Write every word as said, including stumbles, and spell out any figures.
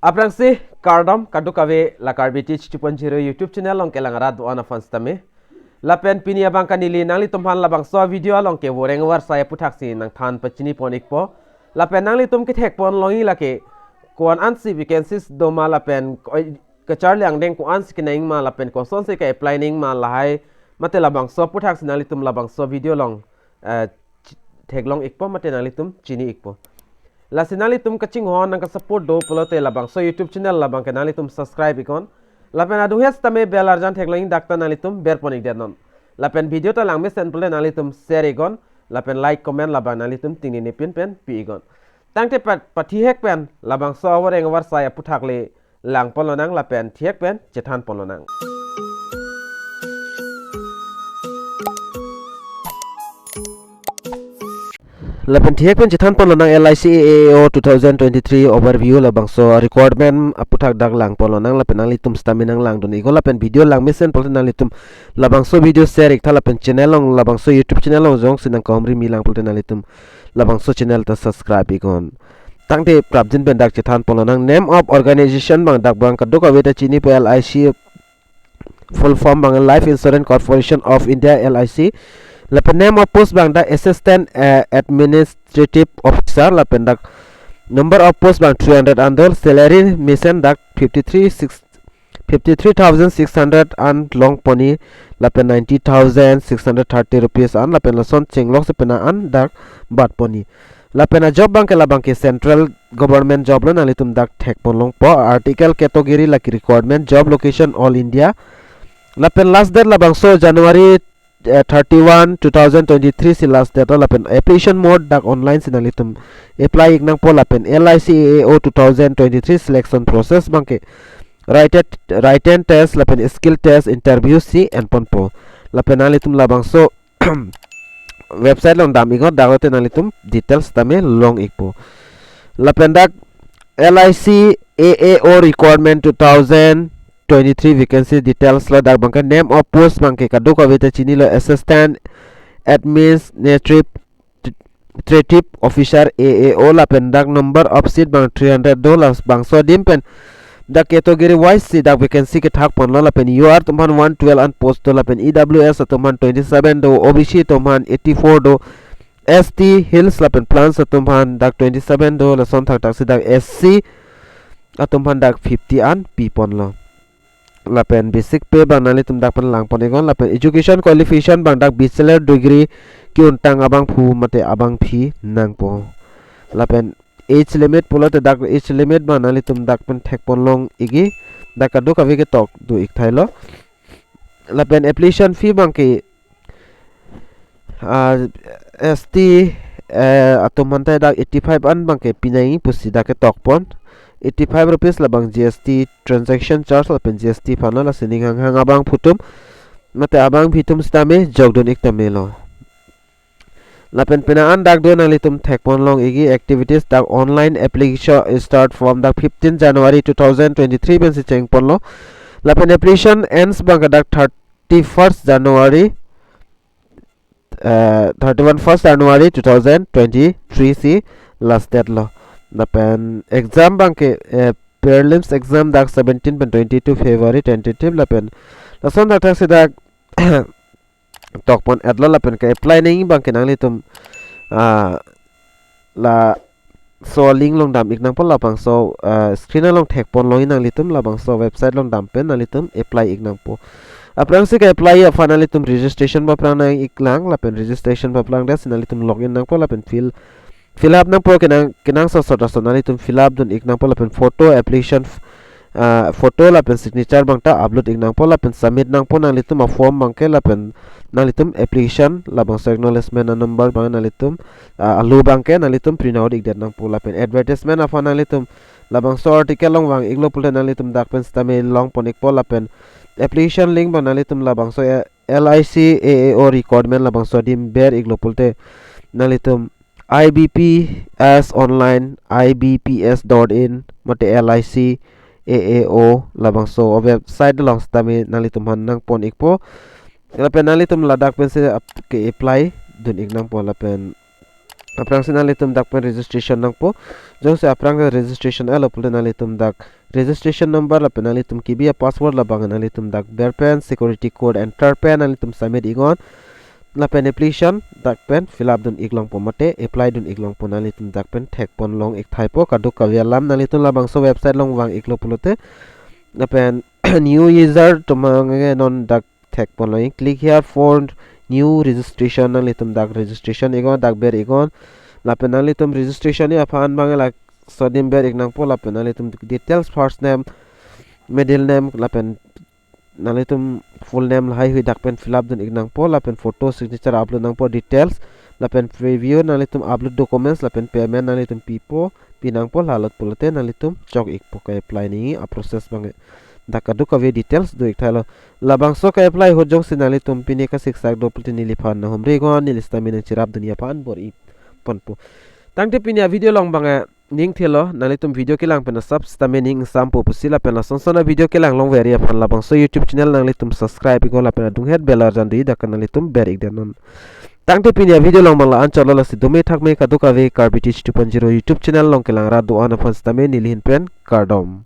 Aphrangsi kardom kadokave la Karbi Teach two point zero YouTube channel along kelang arat do-an aphan sitame. Lapen pini abang ke neli nanglitum aphan labangso video along ke voreng varsai aputhaksi nangthan pachini pon ikpo. Lapen nanglitum kethek pon longji lake ko-an ansi vacancies do ma lapen ko-, kacharli angdeng ko-ansi kenangji ma lapen kosonsi ke-apply nangji ma lahai mate labangso aputhaksi nanglitum labangso video along, eh, ch-, theklong ikpo mate nanglitum chini ikpo. Lasi nanglitum kachinghon nangkasupport do pulote labangso YouTube channel labang ke nanglitum subscribe iknon. Lapen adung hes tame bell arjan theklong dak ta nanglitum ber pon ikdet non. Lapen video ta langmesen pulote nanglitum share iknon. Lapen like, comment labang nanglitum tingni nipin pen pi iknon. Tangte pat pathihek pen labangso avoreng varsai aputhak le lang pon lonang lapen thihek pen chethan pon lonang. Lapen thihek pen chethan pon lonang L I C A A O two thousand twenty-three overview labangso recruitment aputhak dak lang pon lonang lapen nanglitum sitame nanglangdun iknon lapen video langmesen pulote nanglitum labangso video share iktha lapen channel along labangso YouTube channel along jongsi nangkahumri mi lang pulote nanglitum labangso channel ta subscribe iknon. Tangte prapjin pen dak chethan pon lonang name of organization abang dak abang kadokave ta chinipo L I C full form abang Life Insurance Corporation of India L I C. Lapen name of post abang dak Assistant, eh, Administrative Officer lapen dak number of post abang three hundred an do, salary mesen dak fifty-three six, fifty-three thousand six hundred an longponji lapen ninety thousand six hundred thirty rupees an lapen lason chenglok si pena an dak batponji. Lapen ajob abang ke labang ke central government job lo, nanglitum dak thek pon longpo. Article category lake recruitment, job location all India. Lapen last date labangso January, eh, thirty-one, two thousand twenty-three si last date lo. Lapen application mode dak online si nanglitum apply iknangpo lapen L I C A A O two thousand twenty-three selection process abang ke written, written test lapen skill test interview si en ponpo. Lapen nanglitum labangso website along dam iknon, dak lote nanglitum details tame long ikpo. Lapen dak L I C A A O recruitment two thousand twenty-three vacancy details lo, dak abang ke name of post abang ke kadokave ta chinilo, Assistant Administrative Officer A A O lapen dak number of seat abang three hundred do, labangso adim pen dak category wise si dak vacancy kethak ponlo lapen U R atum aphan one twelve an post do lapen E W S atum aphan twenty-seven do, O B C atum aphan eighty-four do, S T Hills lapen Plains atum aphan dak twenty-seven do, lason thakthak si dak S C atum aphan dak fifty an pi ponlo. Lapen basic pay abang nanglitum dak pen lang pon iknon lapen education qualification abang dak bachelor degree ke-untang abangphu mate abangphi nangpo. Lapen age limit pulote dak age limit abang nanglitum dak pen thek pon long ikji, dak kadokave ketok do ikthailo. Lapen application fee abang ke, ah, S T, eh, atum aphan ta dak eighty-five an abang ke pinangji pusi dak ketok pon. Eighty-five rupees labang G S T transaction charge lapen G S T aphan lo, lasi ning hanghang abangphu atum mate abangphi atum sitame jokdun ik tame lo. Lapen pena an dak do, nanglitum thek pon long ikji activities dak online application start from dak fifteen January two thousand twenty-three pensi cheng ponlo. Lapen application ends abang ke dak thirty-first January, eh, thirty-one first January two thousand twenty-three si last date lo. Lapen exam abang ke, eh, prelims exam dak seventeen pen twenty-two February tentative lapen lason thakthak si dak tok pon et lo lapen ke-apply nangji abang ke nanglitum, ah, laso link along dam iknangpo, labangso, ah, screen along thek pon longji nanglitum, labangso website along dam pen nanglitum apply iknangpo. Aphrangsi ke-apply aphan nanglitum registration paphrang nang iklang lapen registration paphrang dasi nanglitum login nangpo lapen fill fill up nangpo, kenang, kenangsot sot ason nanglitum fill up dun iknangpo lapen photo application, ah, photo lapen signature abang ta upload iknangpo lapen submit nangpo nanglitum a-form abang ke lapen nanglitum application labangso acknowledgement a-number abang nanglitum, ah, alu abang ke nanglitum print out ikdet nangpo lapen advertisement aphan nanglitum labangso article along vang iklo pulote nanglitum dak pen sitame long pon ikpo lapen application link abang nanglitum labangso, eh, L I C A A O recruitment labangso adim ber iklo pulote nanglitum I B P S online, I B P S dot in, mate L I C A A O labangso website along sitame nanglitum aphan nang pon ikpo. Lapen nanglitum ladak pensi ap-, ke-apply dun iknangpo lapen Aphrangsi nanglitum dak pen registration nangpo. Jongsi aphrang registration elo pulote nanglitum dak registration number lapen nanglitum kebi a-password labang nanglitum dak ber pen security code enter pen nanglitum submit iknon. Lapen application dak pen fill up dun iklongpo mate apply dun iklongpo, nanglitum dak pen thekpon long ikthaipo kadokave alam. Nanglitum labangso website along vang iklo pulote lapen new user atum abang non dak thekpon long ik. Click here for new registration, nanglitum dak registration iknon, dak ber iknon. Lapen nanglitum registration ni aphan abang laso adim ber ik nangpo. Lapen nanglitum details, first name, middle name, lapen nanglitum full name lahaihui dak pen fill up dun ik nangpo. Lapen photo, signature upload nangpo, details, lapen preview nanglitum upload documents, lapen payment nanglitum pipo, pi nangpo. Halot pulote nanglitum chok ikpo ke-apply nangji a-process abang. Dak kadokave details do ikthailo. Labangso ke-apply ahut jongsi nanglitum pine kasiksak do pulote neliphan nanghumri iknon, neli sitame nangcherap dunji aphan bor-iponpo. Tangte pini a-video along abang aning thelo, nanglitum video kelang pen asap sitame ning ingsampo pusi. Lapen lasonson a-video kelang longverji aphan labangso YouTube channel nanglitum subscribe iknon lapen adunghet bell arjan do dak nanglitum ber ikdetnon. Tangte pini a-video along abang la-an chotlo, lasi dome thakme kadokave Karbi Teach two point zero YouTube channel along kelang rat do-an aphan sitame neli ahin pen kardom.